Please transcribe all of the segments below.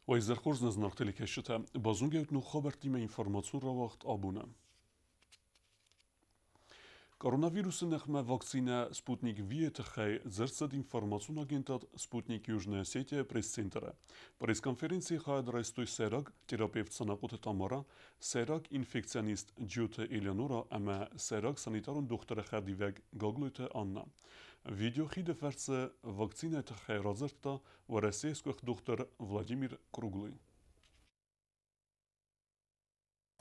Уӕ изӕр хорз, нӕ зынаргъ телекӕсджытӕ! Базонгӕ ут ног хабӕрттимӕ информацион рауагъд абоны. Коронавирусы ныхмӕ вакцинӕ «Спутник V-йы» тыххӕй дзырд цыд информацион агентад «Спутник Южная Осетия» пресс-центры. Пресс-конференцийы хайад райстой сӕйраг терапевт Санахъоты Тамара, сӕйраг инфекционист Джиоты Элеонора ӕмӕ сӕйраг санитарон дохтыры хӕдивӕг Гаглойты Анна. Видеохиды фӕрцы вакцинӕйы тыххӕй радзырдта Уӕрӕсейы сгуыхт дохтыр Владимир Круглый.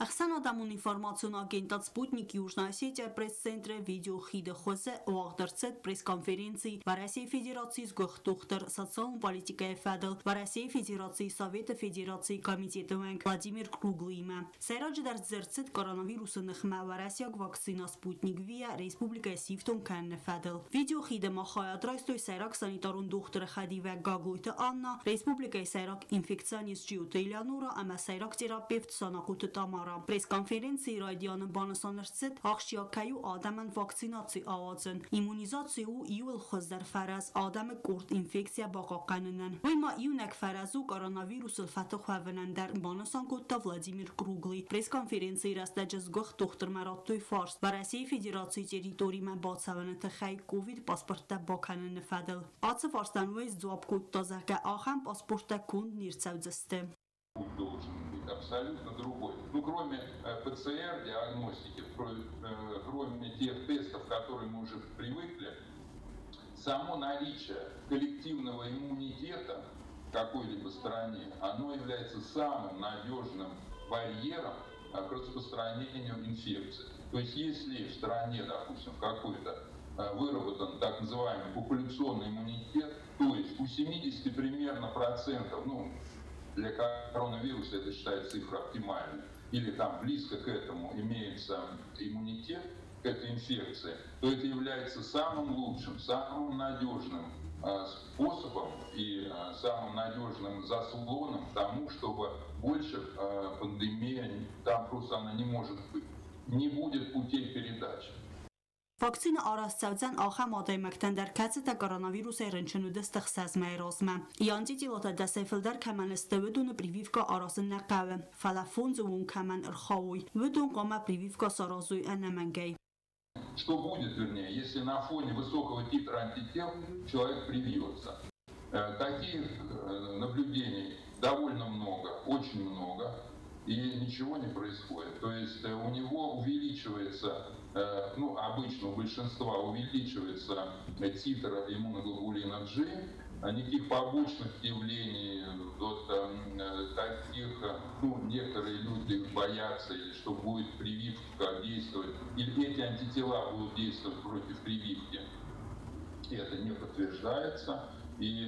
Ӕхсӕнадӕмон информацион агентад «Спутник» Южная Осетия пресс-центры видеохиды хуызы уагъд ӕрцыд пресс-конференци Уӕрӕсейы Федерацийы сгуыхт дохтыр социалон политикӕйы фӕдыл Уӕрӕсейы Федерацийы Советы Федерацийы комитеты уӕнг Владимир Круглыимӕ. Сӕйраджыдӕр дзырд цыд коронавирусы ныхмӕ уӕрӕсейаг вакцинӕ «Спутник V»-йӕ республикӕйы сифтонг кӕныны фӕдыл. Видеохиды ма хайад райстой сӕйраг санитарон дохтыры хӕдивӕг Гаглойты Анна, республикӕйы сӕйраг инфекционист Джиоты Элеонора ӕмӕ сӕйраг терапевт Санахъоты Тамара. Пресс-конференцийы райдианы банысан ӕрцыд, ахсджиаг кӕй у адӕмӕн вакцинаци ауадзын. Иммунизаци у иууыл хуыздӕр фӕрӕз адӕмы къорд инфекцийӕ бахъахъхъӕнынӕн. Уый ма иунӕг фӕрӕз у коронавирусыл фӕтых уӕвынӕн дӕр, банысан кодта Владимир Круглый. Пресс-конференцийы рӕстӕджы сгуыхт дохтырмӕ радтой фарст Уӕрӕсейы Федерацийы территоримӕ бацӕуыны тыххӕй ковид-паспорттӕ бакӕныны фӕдыл. Ацы фарстӕн уый сдзуапп кодта, зӕгъгӕ, ахӕм паспорттӕ конд не рцӕудзысты. Путь должен быть абсолютно другой. Ну, кроме ПЦР-диагностики, кроме тех тестов, к которым мы уже привыкли, само наличие коллективного иммунитета в какой-либо стране, оно является самым надежным барьером к распространению инфекции. То есть если в стране, допустим, какой-то выработан так называемый популяционный иммунитет, то есть у 70 примерно процентов, ну, для коронавируса это считается цифра оптимальной, или там близко к этому имеется иммунитет к этой инфекции, то это является самым лучшим, самым надежным способом и самым надежным заслоном к тому, чтобы больше пандемия, там просто она не может быть, не будет путей передачи. Вакцинӕ арӕзт цӕудзӕн ахӕм адӕймӕгтӕн дӕр, кӕцытӕ коронавирусӕй рынчын уыдысты 6 мӕйы размӕ. Йӕ антителотӕ дӕсӕй фылдӕр кӕмӕн сты, уыдоны прививкӕ аразын нӕ хъӕуы, фӕлӕ фондзы онг кӕмӕн ӕрхауой, уыдон хъуамӕ прививкӕ саразой ӕнӕмӕнгӕй. Что будет, вернее, если на фоне высокого титра антител человек привьется? Таких наблюдений довольно много, очень много, и ничего не происходит. То есть у него увеличивается, ну, обычно у большинства увеличивается титр иммуноглобулина G, никаких побочных явлений, вот, таких, ну, некоторые люди боятся, или что будет прививка действовать, или эти антитела будут действовать против прививки. Это не подтверждается, и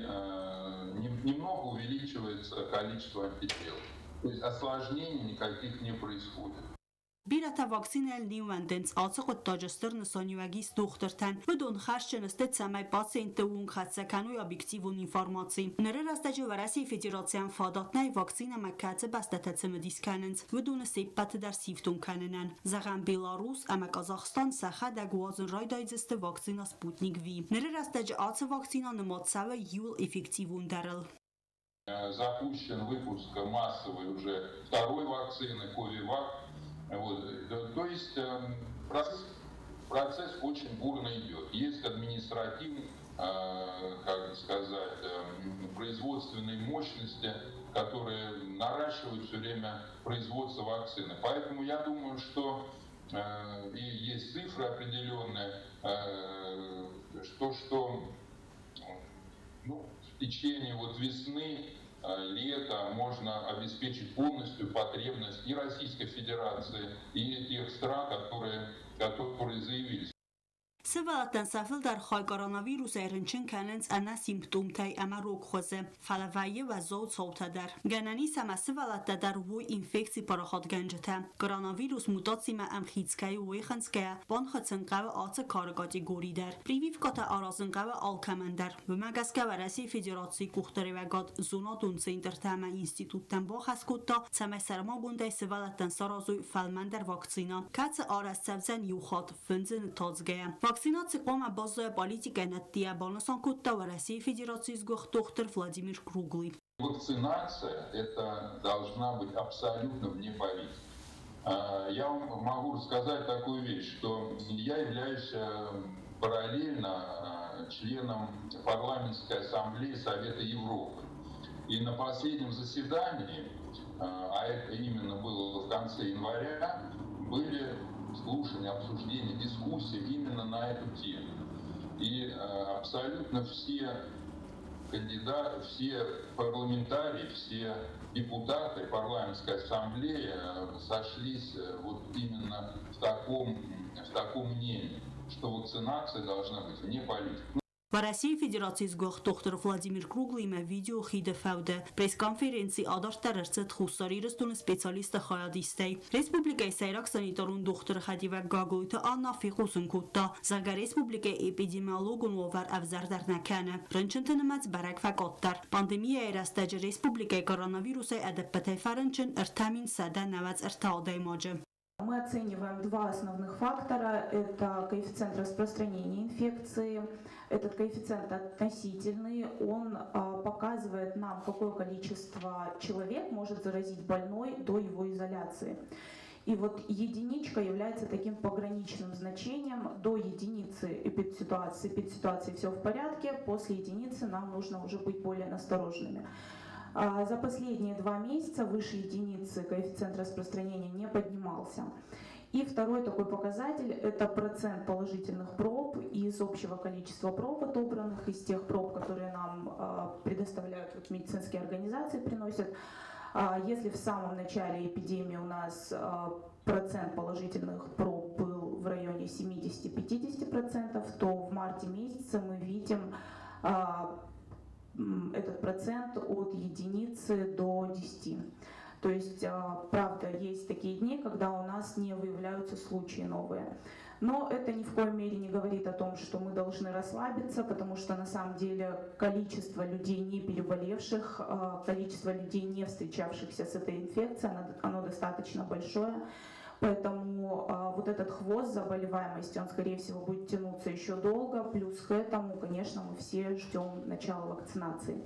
немного увеличивается количество антител. То есть осложнений никаких не происходит. Бирӕтӕ вакцинӕйыл не ууӕндынц, ацы хъуыддаджы стыр нысаниуӕг ис дохтыртӕн. Уыдон хӕсджын сты, цӕмӕй пациентты онг хӕццӕ кӕной объективон информаци. Ныры рӕстӕджы Уӕрӕсейы Федерацийӕн фадат нӕй вакцинӕмӕ кӕцы бӕстӕтӕ цымыдис кӕнынц, уыдоны се ппӕты дӕр сифтонг кӕнынӕн. Зӕгъӕм, Беларус ӕмӕ Казахстан сӕхӕдӕг уадзын райдайдзысты вакцинӕ «Спутник V». Ныры рӕстӕджы ацы вакцинӕ нымад цӕуы иууыл эффективондӕрыл. Запущен выпуск массовой уже второй вакцины «Ковивак». Вот. То есть процесс очень бурно идет. Есть административные, как сказать, производственные мощности, которые наращивают все время производство вакцины. Поэтому я думаю, что и есть цифры определенные, что ну, в течение вот весны, лета можно обеспечить полностью потребность и Российской Федерации, и тех стран, которые заявились. Сывӕллӕттӕн сӕ фылдӕр хай коронавирусӕй рынчын кӕнынц ӕнӕ симптомтӕй ӕмӕ рог хуызы, фӕлӕ вӕййы уӕззау цаутӕ дӕр. Гӕнӕн ис ӕмӕ сывӕллӕттӕ дӕр уой инфекци парахатгӕнджытӕ. Коронавирус мутацимӕ ӕмхиц кӕй у, уый хынцгӕйӕ, банхъӕцын хъӕуы ацы кары категори дӕр. Прививкӕтӕ аразын хъӕуы алкӕмӕн дӕр. Уымӕ гӕсгӕ Уӕрӕсейы Федерацийы къухдариуӕгад зонадон центртӕ ӕмӕ институттӕн бахӕс кодта, цӕмӕй сӕрмагондӕй сывӕллӕттӕн саразой фӕлмӕндӕр вакцинӕ, кӕцы арӕзт цӕудзӕн иу хатт, фындзы ныттадзгӕйӕ. Вакцинаци хъуамӕ баззайа политикӕйы ӕддейӕ, банысан кодта Уӕрӕсейы Федерацийы сгуыхт дохтыр Владимир Круглый. Вакцинация это должна быть абсолютно вне политики. Я вам могу рассказать такую вещь, что я являюсь параллельно членом Парламентской ассамблеи Совета Европы. И на последнем заседании, а это именно было в конце января, были слушания, обсуждения, дискуссии именно на эту тему. И абсолютно все кандидаты, все парламентарии, все депутаты парламентской ассамблеи сошлись вот именно в таком мнении, что вакцинация должна быть вне политики. Уӕрӕсейы Федерацийы сгуыхт дохтыр Владимир Круглыимӕ видеохиды фӕуды пресс-конференци адарддӕр ӕрцыд Хуссар Ирыстоны специалистты хайадистӕй. Республикӕйы сӕйраг санитарон дохтыры хӕдивӕг Гаглойты Анна фехъусын кодта, зӕгъгӕ, республикӕйы эпидемиологон уавӕр ӕвзӕрдӕр нӕ кӕны. Рынчынты нымӕц бӕрӕг фӕкъаддӕр. Пандемияйы рӕстӕджы республикӕйы коронавирусӕй ӕдӕппӕтӕй фӕрынчын 3193 адӕймаджы. Мы оцениваем два основных фактора. Это коэффициент распространения инфекции. Этот коэффициент относительный. Он показывает нам, какое количество человек может заразить больной до его изоляции. И вот единичка является таким пограничным значением. До единицы эпидситуации все в порядке, после единицы нам нужно уже быть более настороженными. За последние 2 месяца выше единицы коэффициент распространения не поднимался. И второй такой показатель – это процент положительных проб из общего количества проб отобранных, из тех проб, которые нам предоставляют вот, медицинские организации, приносят. Если в самом начале эпидемии у нас процент положительных проб был в районе 70-50%, то в марте месяце мы видим этот процент от единицы до 10. То есть, правда, есть такие дни, когда у нас не выявляются случаи новые. Но это ни в коей мере не говорит о том, что мы должны расслабиться, потому что на самом деле количество людей, не переболевших, количество людей, не встречавшихся с этой инфекцией, оно достаточно большое. Поэтому вот этот хвост заболеваемости, он, скорее всего, будет тянуться еще долго. Плюс к этому, конечно, мы все ждем начала вакцинации.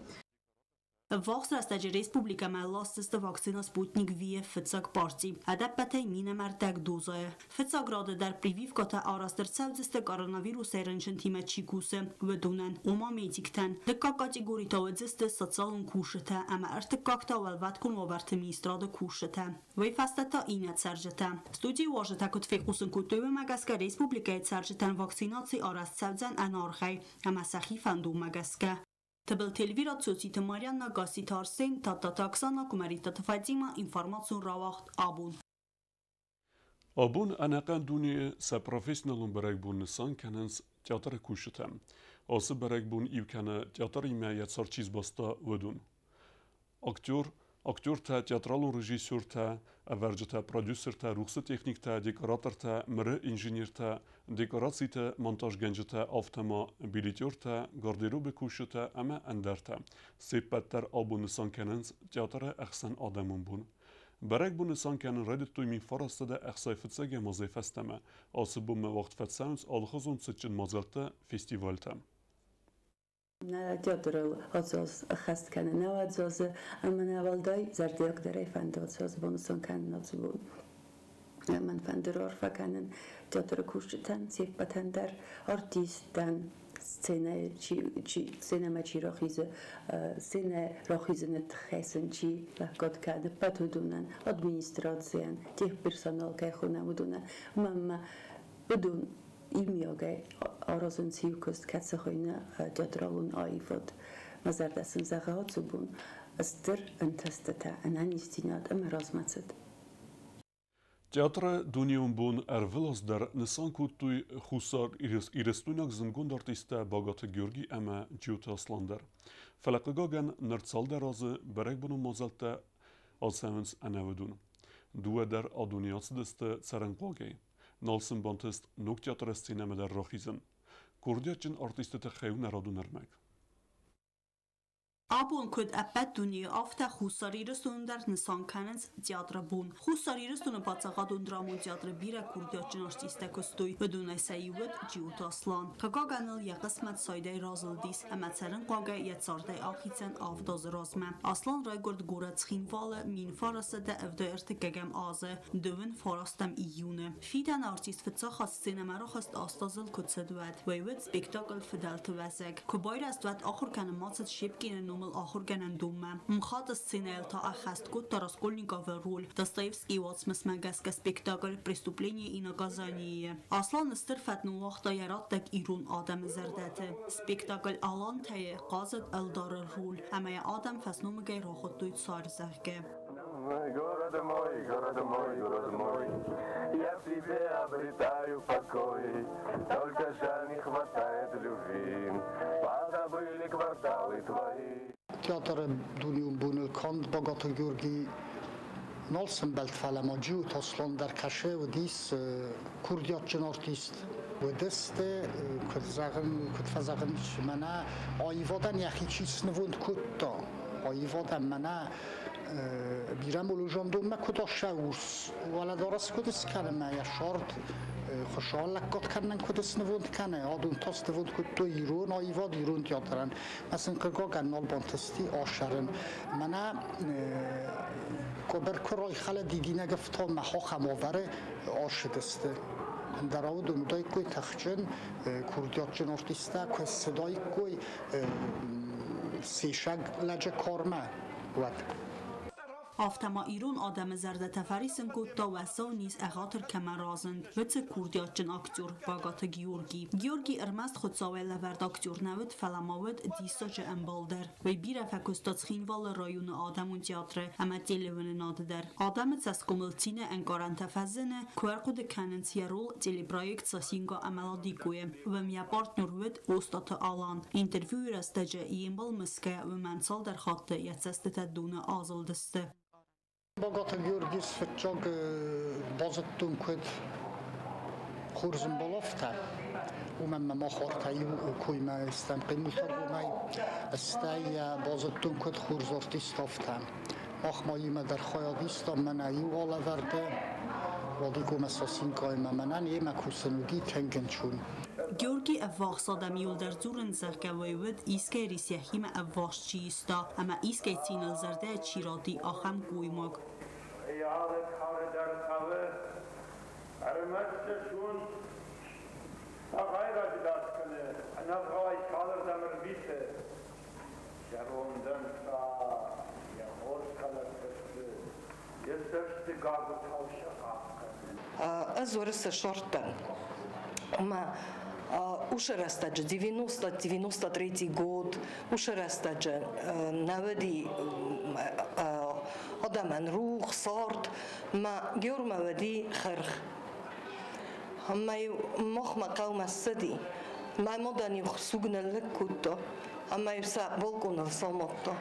Ӕввахс рӕстӕджы республикӕмӕ ласдзысты вакцинӕ Спутник V-йы фыццаг парти. Ӕдӕппӕтӕй 10,5 дозӕйы. Фыццаг рады дӕр прививкӕтӕ арӕзт ӕрцӕудзысты коронавирусӕй рынчынтимӕ чи кусы, уыдонӕн, ома медиктӕн. Дыккаг категори та уыдзысты социалон кусджытӕ ӕмӕ ӕртыккаг та уӕлвӕткон уавӕрты министрады кусджытӕ. Уый фӕстӕ та иннӕ цӕрджытӕ. Студийы уазджытӕ куыд фехъусын кодтой, уымӕ гӕсгӕ республикӕйы цӕрджытӕн вакцинаци арӕзт цӕудзӕн ӕнӕаргъӕй ӕмӕ сӕхи фӕндонмӕ гӕсгӕ. Тыбылты Эльвира, Цоциты Марианна, Гасситы Арсен, Тадтаты Оксана, Куымӕридтаты Фатима, информацион рауагъд «Абон». Абон ӕнӕхъӕн дунейы сӕ профессионалон бӕрӕгбон нысан кӕнынц театры кусджытӕ. Ацы бӕрӕгбон иу кӕны театримӕ йӕ цард чи сбаста, уыдон. Актер, актертӕ, театралон режиссертӕ, ӕвӕрджытӕ, продюсертӕ, рухсы техниктӕ, декоратортӕ, мыры инженертӕ, декорациты монтажгӕнджытӕ, афтӕ ма билетертӕ, гардеробы кусджытӕ ӕмӕ ӕндӕртӕ. Се ппӕт дӕр абон нысан кӕнынц театры ӕхсӕнадӕмон бон. Бӕрӕгбон нысан кӕнын райдыдтой 1965-ӕм азӕй фӕстӕмӕ. Ацы бонмӕ уагъд фӕцӕуынц алыхуызон цытджын мадзӕлттӕ, фестивальтӕ. Нӕ театрыл ацы аз ӕххӕст кӕны 90 азы ӕмӕ нӕ уӕлдай зӕрдиагдӕрӕй фӕнды ацы аз банысан кӕнын ацы бон. Мӕн фӕнды раарфӕ кӕнын театры кусджытӕн, се ппӕтӕн дӕр, артисттӕн, сценӕйы чи, чи, сценӕмӕ чи рахизы, сценӕ рахизыны тыххӕй сын чи лӕггад кӕны, ӕппӕт уыдонӕн, администрацийӕн, техперсонал кӕй хонӕм, уыдонӕн. Уымӕн ӕмӕ уыдон иумиагӕй аразынц иу куыст, кӕцы хуыйны театралон аивад. Мӕ зӕрдӕ сын зӕгъы ацы бон стыр ӕнтыстытӕ, ӕнӕниздзинад ӕмӕ размӕцыд. Театры дунеон бон ӕрвылаз дӕр нысан кодтой Хуссар Ирыстойнаг зындгонд артисттӕ Багаты Георги ӕмӕ Джиоты Аслан дӕр. Фӕлӕ хъыгагӕн, ныр цалдӕр азы бӕрӕгбонон мадзӕлттӕ ацӕуынц ӕнӕ уыдон. Дыууӕ дӕр а-дунейӕ ацыдысты цӕрӕнхъуагӕй. Нал сын бантыст ног театры сценӕмӕ дӕр рахизын. Курдиатджын артисты тыххӕй у нӕ радон ӕрмӕг. Абон куыд ӕппӕт дунейы, афтӕ Хуссар Ирыстоны дӕр нысан кӕнынц театры бон. Хуссар Ирыстоны паддзахадон драмон театры бирӕ курдиатджын артисттӕ куыстой. Уыдонӕй сӕ иу уыд Джиоты Аслан. Хъыгагӕн ыл йӕ хъысмӕт сайдӕй разылдис ӕмӕ цӕрынхъуагӕй йӕ цардӕй ахицӕн 7 азы размӕ. Аслан райгуырд горӕт Цхинвалы 1973 азы 29 июны. Фидӕны артист фыццаг хатт сценӕмӕ рахызт 8 азыл куы цыд, уӕд. Уый уыд спектакль «Фыдӕлты уӕзӕг». Куы байрӕзт, уӕд ахуыр кӕнынмӕ ацыд Щепкины номыл ахуыргӕнӕндонмӕ. МХАТ-ы сценӕйыл та ӕххӕст кодта Раскольниковы роль Достоевскийы уацмысмӕ гӕсгӕ спектакль «Преступление и наказание»-йы. Аслан стыр фӕд ныууагъта йӕ раттӕг ирон адӕмы зӕрдӕты. Спектакль «Алантӕ»-йы хъазыд ӕлдары роль, ӕмӕ йӕ адӕм фӕсномыгӕй рахуыдтой Царь, зӕгъгӕ. Город мой, город мой, город мой, я в тебе обретаю покой, только жаль, не хватает любви, позабыли кварталы твои. Театры дунеон боныл канд Багаты Георги нал сӕмбӕлд, фӕлӕ ма Джиоты Аслан дӕр кӕсы, уыдис курдиатджын артист. Уыдысты, куыд зӕгъын, куыд фӕзӕгъынц, мӕнӕ аивадӕн йӕхи чи снывонд кодта, аивадӕн мӕнӕ бирӕ молозондонмӕ куыд ассӕ урс уӕлӕдарӕс куыд скӕны мӕ йӕ сӕрд Хуыцауӕн лӕггад кӕнынӕн куыд снывонд кӕны, адон та снывонд кодтой ирон аивад, ирон театрӕн. Мӕ сын хъыгагӕн нал бантысти асӕрын. Мӕнӕ къуыбыр куы райхӕлы, дидинӕг ӕфтау мӕ хохӕм уавӕры ассыдысты. Ӕндӕра уыдон уыдаиккой тыхджын, курдиатджын артисттӕ, куы цыдаиккой сисӕг лӕджы кармӕ, уӕд. Афтӕ ма ирон адӕмы зӕрдӕтӕ фӕриссын кодта, уӕззау низ ӕгъатыр кӕмӕн разынд, уыцы курдиатджын актер Багаты Георги. Георги ӕрмӕст Хуыцауӕй лӕвӕрд актер нӕ уыд, фӕлӕ ма уыд диссаджы ӕмбал дӕр. Уый бирӕ фӕкуыста Цхинвалы районы адӕмон театры ӕмӕ телеуынынады дӕр. Адӕмы цӕсгомыл цины ӕнкъарӕнтӕ фӕзыны, куы ӕрхъуыды кӕнынц йӕ роль телепроект «Сасинка ӕмӕ Ладикойы». Уым йӕ партнер уыд Остъаты Алан. Интервьюйы рӕстӕджы йе мбал мысгӕ уымӕн цалдӕр хатты йӕ цӕстытӕ доны азылдысты. Багаты Георги фыццаг базыдтон куыд хорз ӕмбал, афтӕ. Уымӕн мӕ мах ӕртӕ иу коймӕ стӕм хъемултагомӕй, стӕй базыдтон куыд хорз артист, афтӕ. Мах ма иумӕ дӕр хайад истам мӕнӕ иу алӕвӕрды Ладикомӕ Сасинкъаимӕ. Мӕнӕн йемӕ кусын уыди тынг ӕнцон. Георги ӕввахс адӕм иуылдӕр дзурынц, зӕгъгӕ, уый уыд, искӕй рис йӕхимӕ ӕввахс чи иста ӕмӕ искӕй циныл зӕрдӕйӕ чи ради, ахӕм гоймаг. Алы кары дӕр хъӕуы ӕрмӕст сон цагъайраджы дард кӕны, ӕнӕвгъауӕй цалырдӕм ӕрвиты. Зӕрондӕн та йӕ хорз хӕлӕрттӕ сты, йӕ цӕсты гагуытау сӕ хъахъхъӕны. Ӕз уырысы сорттӕн. Ӕмӕ уыцы рӕстӕджы 90-93 год, уыцы рӕстӕджы нӕ уыди адӕмӕн рух, цард, ӕмӕ Геормӕ уыди хырх. Ӕмӕ-иу махмӕ хъӕумӕ ссыди. Мӕ мадӕн-иу суг ныллыг кодта ӕмӕ-иу сӕ балкъоныл самадта.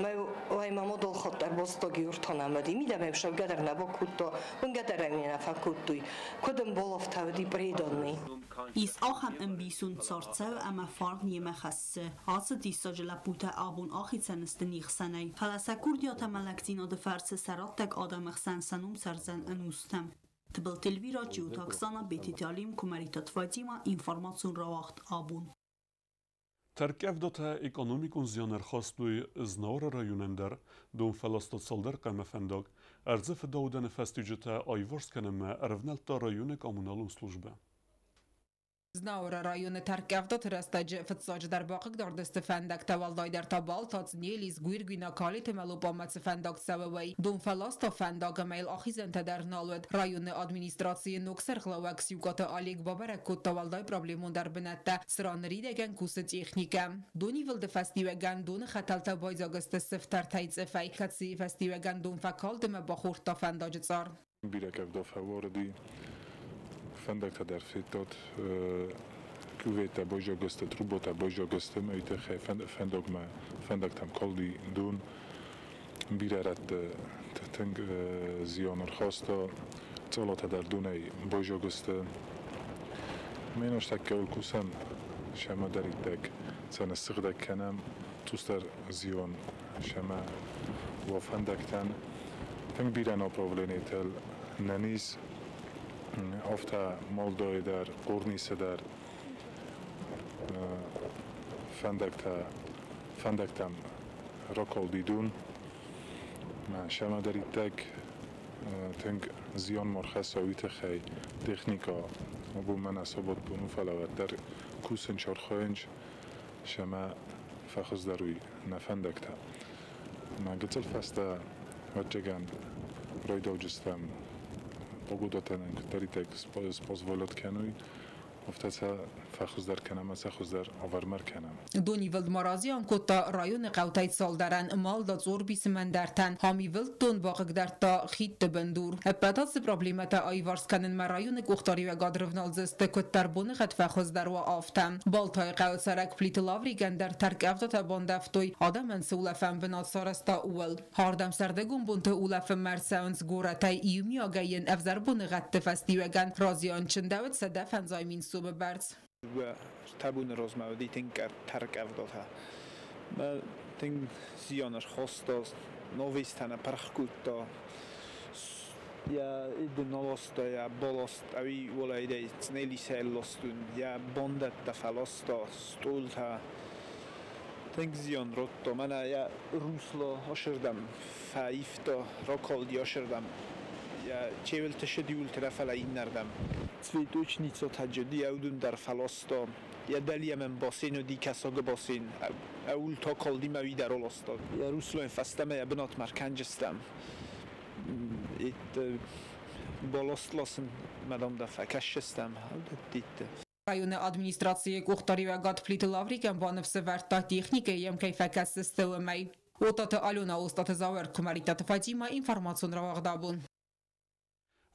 Мӕ уай мӕ мадал хатт ӕрбацыдта Геортанӕм уыди, мидӕмӕ-иу сӕугӕ дӕр нӕ бакодта, уынгӕ дӕр ӕм нӕ фӕкодтой. Куыд ӕмбал, афтӕ уыди преданный. Ис ахӕм ӕмбисонд: цард цӕуы ӕмӕ фарн йемӕ хӕссы. Ацы диссаджы лӕппутӕ абон ахицӕн сты не хсӕнӕй, фӕлӕ сӕ курдиат ӕмӕ лӕгдзинады фӕрцы сӕ раттӕг адӕмы хсӕн сӕ ном цӕрдзӕн ӕнустӕм. Тыбылты Эльвира, Джиоты Оксана, Бететы Алим, Куымӕридтаты Фатима, информацион рауагъд «Абон». Тӕрккъӕвдатӕ экономикон зиан ӕрхастой Знауыры районӕн дӕр. Дон фӕласта цалдӕр хъӕмӕ фӕндаг. Ӕрдзы фыдаудӕны фӕстиуджытӕ аиварс кӕнынмӕ ӕрӕвнӕлдта районы коммуналон службӕ. Знауыры районы тӕрккъӕвдаты рӕстӕджы фыццаджыдӕр бахъыгдард сты фӕндӕгтӕ, уӕлдайдӕр та Балта, Цънелис, Гуиргуина, Калиты ӕмӕ Лопамӕ цы фӕндаг цӕуы, уый. Дон фӕласта фӕндаг ӕмӕ йыл ахизӕнтӕ дӕр нал уыд. Районы администрацийы ног сӕргълӕууӕг Сиукъаты Олег бабӕрӕг кодта уӕлдай проблемондӕр бынӕттӕ, цыран ныридӕгӕн кусы техникӕ. Донивылды фӕстиуӕгӕн доны хӕтӕлтӕ байдзаг сты сыфтӕртӕй цъыфӕй, кӕцыйы фӕстиуӕгӕн дон фӕкалд ӕмӕ бахордта фӕндаджы цъар. Бирӕ къӕвда фӕуарыди, фӕндӕгтӕ дӕр федтат, кюветтӕ байзаг сты, трубатӕ байзаг сты, ӕмӕ уый тыххӕй фӕндагмӕ, фӕндӕгтӕм калди дон. Бирӕ рӕтты тынг зиан ӕрхаста, цъалатӕ дӕр донӕй байзаг сты. Ме нӕстӕгкӕуыл кусӕм, сӕмӕдӕриддӕг сӕ ныссыгъдӕг кӕнӕм, Стустар зион шама вафандактан тынг бирӕ направленийтыл нӕниз афтӕ Молдойы дӕр, Хъорнисы дӕр фӕндӕгтӕм ракалди дон. Шама дӕр иттӕг тынг зиан ма рхӕсса уый тыххӕй техникӕ абон мӕнӕ сабат бон у, фӕлӕ уӕддӕр кусынц, архайынц, шама фӕхуыздӕр уый нӕ фӕндӕгтӕ. Мӕ гыццыл фӕстӕ ӕвӕццӕгӕн райдауджыстӕм погодатӕ нын куыддӕриддӕр спозволят кӕной, афтӕ сӕ фӕхуыздӕр кӕнӕм ӕмӕ сӕ хуыздӕр авӕрмӕ ӕркӕнӕм. Донивылд ма разиан кодта районы хъӕутӕй цалдӕрӕн, Малда, Цъорбисы мӕндӕртӕн. Ам ивылд дон бахъыгдардта хидты бындур. Ӕппӕт ацы проблемӕтӕ аиварс кӕнынмӕ районы къухдариуӕгад рывналдзысты, куыддӕр боныгъӕд фӕхуыздӕр уа, афтӕ. Балтайы хъӕуы цӕрӕг Плиты Лаврикӕн дӕр тӕрккъӕвдатӕ бандӕвтой, адӕмӕн цы улӕфӕн бынат сарӕзта, ууыл. Ардӕм сӕрдыгон бонты улӕфынмӕ ӕрцӕуынц горӕтӕй, иумиагӕй йын ӕвзӕр боныгъӕдты фӕстиуӕгӕн разиан чындӕуыд 150 000 сомы бӕрц. Табуны размӕ уыди тынг тӕрккъӕвдатӕ. Тынг зиан ӕрхаста, новистӕ пырх кодта, йӕ идын аласта, йӕ баласт, ӕви уӕлӕйдӕй цнелисӕ ластун, йӕ бандӕттӕ фӕласта, стъолтӕ. Тынг зиан радта, мӕнӕ йӕ русло ашырдӕм фӕивта, ракалди ашырдӕм. Йӕ чевелты шедиулты фӕлӕ иннӕрдӕм. Цветочницатӕ джыди ӕвдун дӕр фӕласта. Йӕ дӕлйӕмӕн бассейн уыди кӕсагы бассейн. Ӕуыл та калди мӕ уый дӕр аласта. Йӕ руслойы фӕстӕмӕ йӕ бынатмӕ ӕркӕнджыстӕм. Itt баласт ласын мӕ дам фӕкӕсджыстӕм. Itt. Районы администрацийы къухдариуӕгад Плиты Лаврикӕн баныфс ӕвӕрдта, техникӕйы йӕм кӕй фӕкӕсдзысты, уымӕй. Отаты Алена, Остъаты Зауыр, Куымӕридтаты Фатима, информацион рауагъд Абон.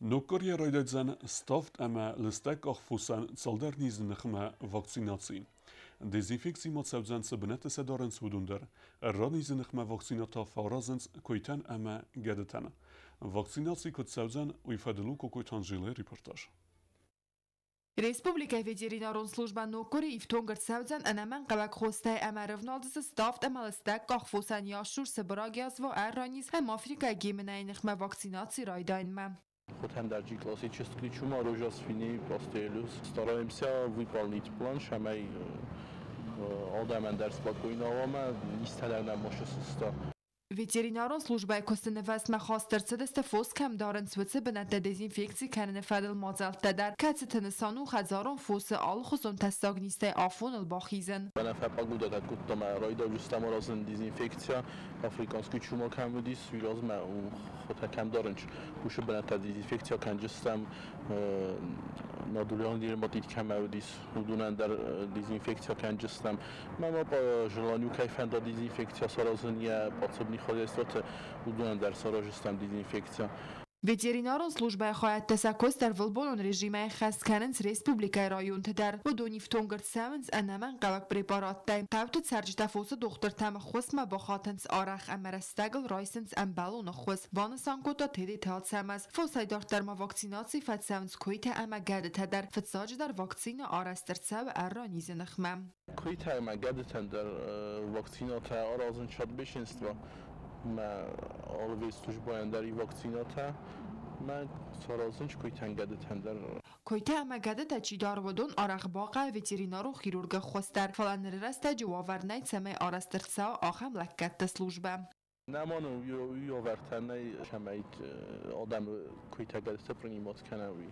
Ног къуырийӕ райдайдзӕн ставд ӕмӕ лыстӕг къахфосӕн цалдӕр низы ныхмӕ вакцинаци. Дезинфекци ма цӕудзӕн цы бынӕтты сӕ дарынц, уыдон дӕр. Ӕрранизы ныхмӕ вакцинӕтӕ фӕаразынц куыйтӕн ӕмӕ гӕдытӕн. Вакцинаци куыд цӕудзӕн, уый фӕдыл у Кокойты Анжелӕйы репортаж. Республикӕйы ветеринарон службӕ ног къуыри ифтонг ӕрцӕудзӕн ӕнӕмӕнгхъӕуӕг хостӕй ӕмӕ рывналдзысты ставд ӕмӕ лыстӕг къахфосӕн ящур, сыбыраг язва, ӕрраниз ӕмӕ африкӕйы геминӕйы ныхмӕ вакцинаци райдайынмӕ. Хотӕндарджи классический чума, рожа свиней, пастелюс. Стараемся выполнить план, цӕмӕй адӕмӕн дӕр спокойно ӕмӕ низтӕ дӕр нӕ ма сыста. Ветеринарон службӕйы куысты нывӕзтмӕ хаст ӕрцыдысты фос кӕм дарынц, уыцы бынӕттӕ дезинфекци кӕныны фӕдыл мадзӕлттӕ дӕр, кӕцыты нысан у хӕдзарон фосы алыхуызон тӕссаг низтӕй афоныл бахизын. Фӕпагудатӕ кодтам райдауджыстӕм аразын дезинфекция, африканский чума кӕм уыдис, уый размӕ хотӕ кӕм дарынц, уыцы бынӕттӕ дезинфекция кӕнджыстӕм, надулион дерматит кӕм уыдис, уыдонӕн дӕр дезинфекция кӕнджыстӕм. Мӕ ма желанию кӕй фӕнда дезинфекция саразын йӕ подсобный хозяйствоты, уыдонӕн дӕр саразыстӕм дезинфекция. Ветеринарон службӕйы хайӕдтӕ сӕ куыст ӕрвылбонон режимӕй ӕххӕст кӕнынц республикӕйы районты дӕр. Уыдон ифтонг ӕрцӕуынц ӕнӕмӕнгхъӕуӕг препараттӕй. Хъӕуты цӕрджытӕ фосы дохтыртӕм ӕххуысмӕ бахатынц арӕх ӕмӕ рӕстӕгыл райсынц ӕмбӕлон ӕххуыс, банысан кодта Тедеты Ацӕмӕз. Фосӕй дарддӕр ма вакцинаци фӕцӕуынц куыйтӕ ӕмӕ гӕдытӕ дӕр. Фыццаджыдӕр вакцинӕ арӕзт ӕрцӕуы ӕрранизы ныхмӕ. Куыйтӕ ӕмӕ гӕдытӕн дӕр вакцинатӕ аразынц от бешенства. Мӕ алывӕй службӕйӕн дӕр и вакцинатӕ мӕ саразынц куыйтӕн, гӕдытӕн дӕр. Куыйтӕ ӕмӕ гӕдытӕ чи дары, уыдон арӕх бахъӕуы ветеринарон хирургы ӕххуыс дӕр, фӕлӕ ныры рӕстӕджы уавӕр нӕй, цӕмӕй арӕзт ӕрцӕуа ахӕм лӕггӕдты службӕ. Нӕма нын уый уавӕртӕ нӕй, цӕмӕй адӕмы куыйтӕ, гӕдытӕ принимать кӕна, уый.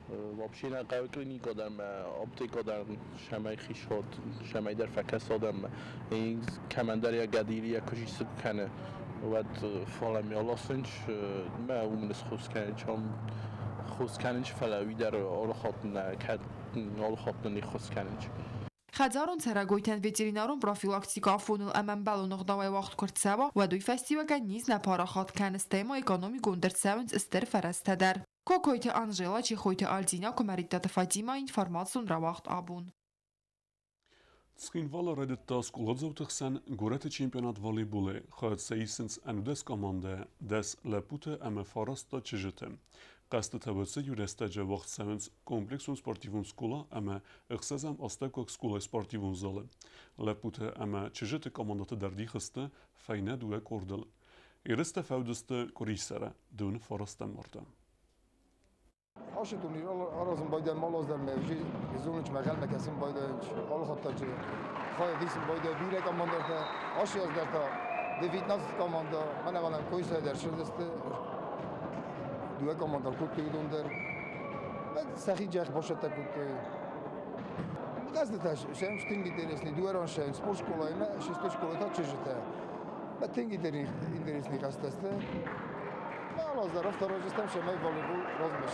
Вообще нӕ хъӕуы клиникӕ дӕр мӕ аптекӕ дӕр, цӕмӕй хицауад цӕмӕй дӕр фӕкӕса адӕммӕ. Кӕмӕндӕр йӕ гӕдыйы йӕ куы сисы кӕны, уӕд фалӕ аласынц мӕ уымӕн схос кӕнынц, ам хос кӕнынц, фӕлӕ уый дӕр алы хатт нӕ, кӕд алы хатт нӕ хос кӕнынц. Хӕдзарон цӕрӕгойтӕн ветеринарон профилактикӕ афоныл ӕмӕ ӕмбӕлон ӕгъдауӕй уагъд куы ӕрцӕуа, уӕд уый фӕстиуӕгӕн низ нӕ парахат кӕны, стӕй ма экономиконд ӕрцӕуынц стыр фӕрӕзтӕ дӕр. Кокойты Анжела, Чехойты Альдина, Куымӕридтаты Фатима, информацион рауагъд Абон. Цхинвалы райдыдта скъоладзауты хсӕн горӕты чемпионат волейболӕй. Хайад сӕ исынц 11 командӕ, 10 лӕппутӕ ӕмӕ 9 та чызджытӕ. Хъӕзтытӕ уыцы иу рӕстӕджы уагъд цӕуынц комплексон спортивон скъола ӕмӕ ӕхсӕзӕм астӕуккаг скъолайы спортивон залы. Лӕппутӕ ӕмӕ чызджыты командӕтӕ дӕр дих сты фӕйнӕ дыууӕ къордыл. Ерыстӕ фӕуыдысты къуырисӕры, дыууын фарӕстӕм марты. Ашы турнир аразын байдайын малаздӕр мӕ зонынч мӕ гӕлмӕ кӕсын байдайынч алыхаттаджы хайад исын байдайы бирӕ командӕтӕ. Ашы аз дӕр та 19 команда мӕнӕ валӕм койсӕ дӕр сырдысты. Дыууӕ команда кодтой уыдон дӕр. Сӕхи джӕх башӕттӕ кодтой. Хъӕзтытӕ сӕм тынг интересный. Дыууӕ ран сӕм спорт школаимӕ, шестой школа та чызджытӕ. Тынг интересный хъӕзтытӕ сты. Алаз дӕр афтӕ разыстӕм, цӕмӕй волейбол размӕ.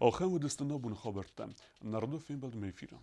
Ахӕм уыдысты нӕ боны хабӕрттӕ. Народы фембӕлдмӕ эфиры.